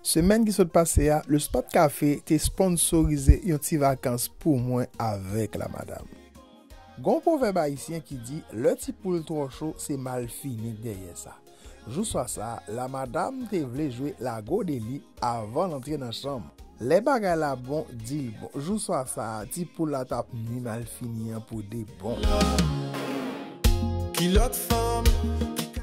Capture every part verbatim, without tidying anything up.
Semèn ki sot pase a, Le Spot Café te sponsorize yon ti vakans pou mwen avèk la madam. Gon pwovèb ayisyen ki di, lè ti poul twò cho, se malfini k dèyè sa. Jou swa sa, la madam te vle jwe lago de li avan l antre nan chanm. Lè bagay la bon, di l bon. Jou swa sa, ti poul la t ap nwi malfini an pou de bon. Ki lòt fanm?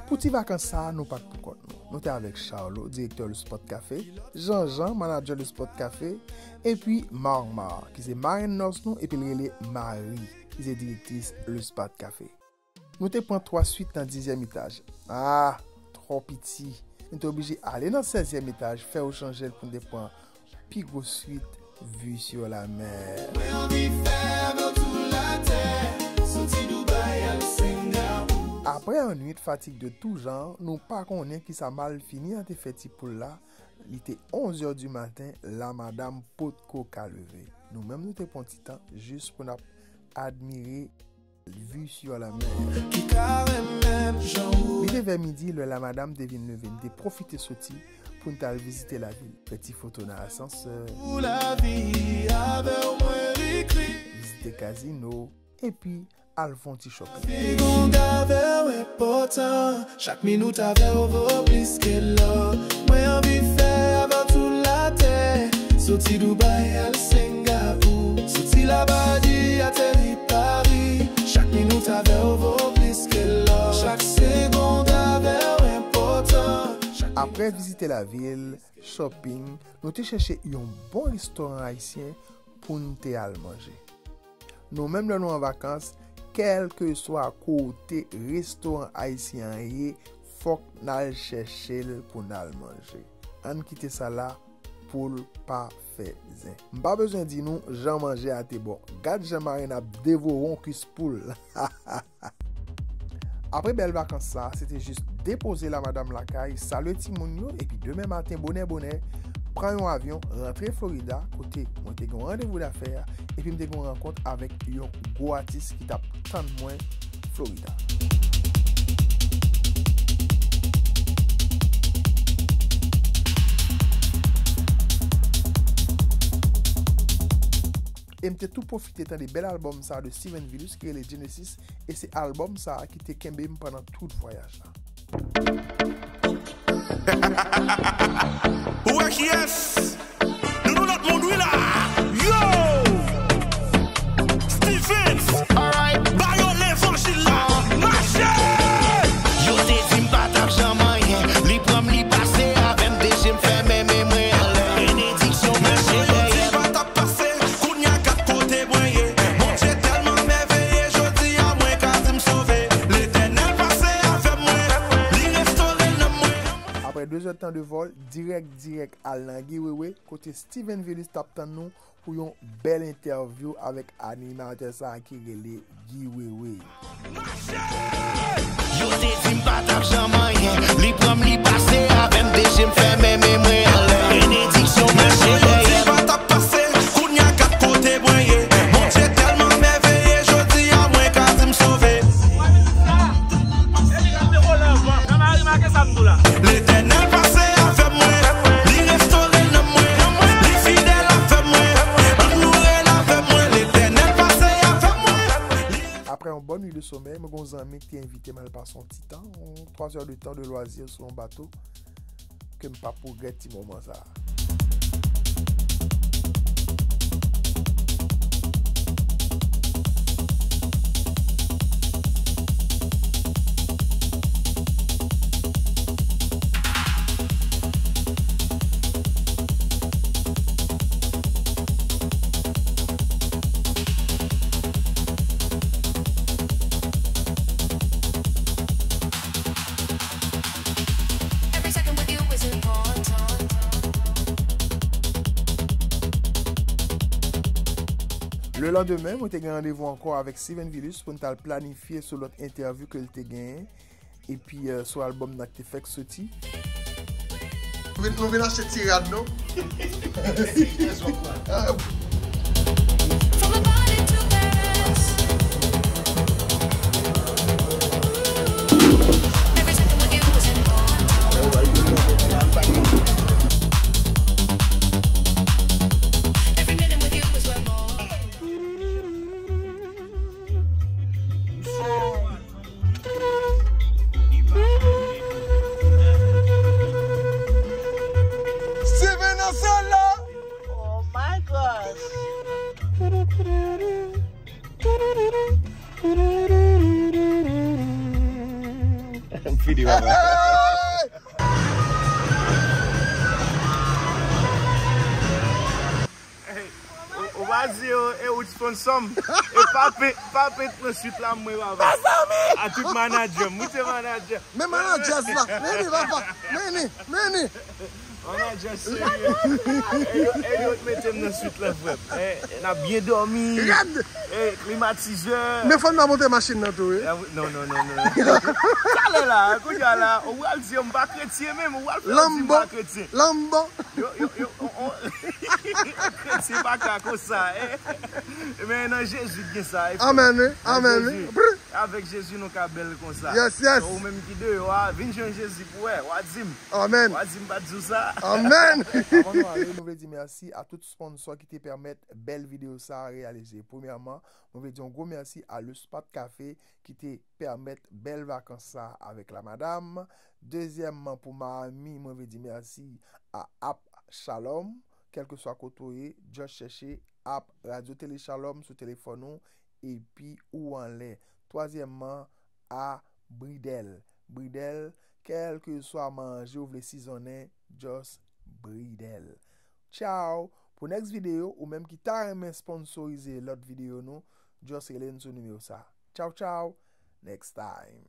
Pou ti vakans sa a, nou pa t pou kont nou. Nou te avèk Charlot, direktè Le Spot Café, Jean-Jean, manadjè Le Spot Café, epi Marmar, ki se marenn nòs nou, epi l rele Marie, ki se direktris Le Spot Café. Nou te pran twa swit nan dizyèm etaj. Ah, twò piti. Nou te oblije ale nan sèzyèm etaj, fè yo chanje l pou n te pran pi gwo swit, vue sur la mer. Mwen anvi fè avè w tout latè, soti Dubai al Singapou. Apre yon nwit fatig de tout jan, nou pa konnen kisa malfini an te fè ti poul la. Li te onz è di maten, la madam potko ka leve. Nou menm, nou te pran ti tan jis pou n ap admire vue sur la mer. Ki ka renmen m jan ou. Li te vè midi, lè la madam te vin leve, n te pwofite soti pou n t al vizite lavil, fè ti foto nan asansè, pou lavi avè w mwen ekri. Vizite kazino, epi al fè yon ti shopping. Segond avè w enpòtan. Chak minit avè w vo plis ke lò. Mwen anvi fè avè w tout latè. Soti Dubai al Singapou. Soti Labadi ateri Pari. Chak minit avè w vo plis ke lò. Chak segond avè w enpòtan. Chak... Apre vizite lavil, shopping, nou te chèche yon bon restoran ayisyen pou n te al manje. Nou menm, lè nou an vakans, kèlkeswa kote restoran ayisyen an ye, fòk n al chèche l pou n al manje. Ann kite sa la pou l pa fè zen. M pa bezwen di nou jan manje a te bon. Gad jan Marina ap devore yon kwis poul. Apre bèl vakans sa, se te jis depoze la madam lakay, salye timoun yo, epi demen maten, bonè bonè, pran yon avyon, rantre Florida, kote mwen te gen yon randevou dafè, epi m te gen yon rankont avèk yon gwo atis ki t ap tann mwen Florida. E m te tou pwofite tande bèl albòm sa a de Steven Vilus ki rele Genesis, e se albòm sa a ki te kenbe m pandan tout vwayaj la. Ou wè kiyès? Nou, nou lòt moun, wi, la. Yo! Stevens! Alright. Ba yo levanjil la. Mache! Yo te di m pa t ap janm anyen. Li pran m, li pase avè m, de je m fèmen, men mwen anlè. Benediksyon mache dèyè m. Yo di m pa t ap pase. Kounye a gad kote mwen ye. Bondye tèlman mèveye, jodi a mwen ka di m sove. Letènèl pase avè mwen, li restore nanm mwen. Apre de zèdtan de vòl, dirèk, dirèk al nan Guy Wewe, kote Steven Vilus t ap tann nou pou yon bèl entèvyou avèk animatè sa a ki rele Guy Wewe. Yo te di m pa t ap janm anyen. Li pran m, li pase avè m, de je m fèmen, men mwen anlè. Benediksyon mache dèyè m. Yo di m pa t ap pase, kounye a gad kote mwen ye. Bondye tèlman mèveye, jodi a mwen ka di m sove. Letènèl pase avè mwen, li restore nanm mwen, li fidèl avè mwen, ann nou rele avè mwen, Letènèl pase avè mwen. Apre yon bòn nwi de somèy, mwen gen yon zanmi ki te envite m al pase yon ti tan, yon twa zè de tan de lwazi sou yon bato, ke m p ap regrèt ti moman sa a. Lelandemen, mwen te gen randevou ankò avèk Steven Vilus pou n t al planifye sou lòt entèvyou ke l te genyen, epi, eh, sou albòm nan ki te fèk soti. Nou vin, nou vin achte ti rad nou. M fini, papa. Ou pa di yo, e ou sponsor m. E pa pe, pa pe pran swit la mwen, papa. A tout manager, moute manager. Men managers la. Meni, papa. Meni, meni. Manager serye. E yo, e yo mete m nan swit la, frè m. E, n ap byen dòmi. Gad. E, klimatizè. Men fò n ta monte machin nan tou, wi. Non, non, non, non. Talè la, kounye a la, ou pral di yo m pa kretyen menm, ou pral fè yo di m pa kretyen. Lambo. Yo, yo, yo, on, on. Kretyen pa ka konsa, eh. Men nan Jezi gen sa, eh, frè. Amèn, wi. Amèn, wi. Avèk Jezi, nou ka bèl konsa. Yes, yes. So, ou menm ki deyò a, vin jwenn Jezi pou wè. W a di m. Amèn. W a di m pa t di w sa. Amèn. Avan nou ale, nou vle di mèsi a tout sponsor ki te pèmèt bèl videyo sa a reyalize. Premyèman, nou vle di yon gwo mèsi a Le Spot Café ki te pèmèt bèl vakans sa a avèk la madam. Dezyèmman, pou Miami, mwen vle di mèsi a App Shalom, kèlkeswa kote w ye, just chèche app Radio Télé Shalom sou telefòn ou, epi ou anlè. Twazyèmman, a Bridel. Bridel, kèlkeswa manje w vle sizonnen, just Bridel. Tchao! Pou next videyo, ou menm ki ta renmen sponsorize lòt videyo nou, just rele n sou nimewo sa. Tchao, tchao! Next time!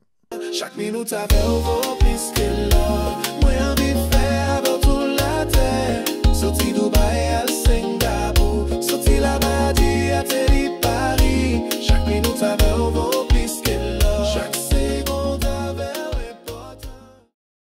Chak minit avè w vo plis ke lò. Mwen anvi fè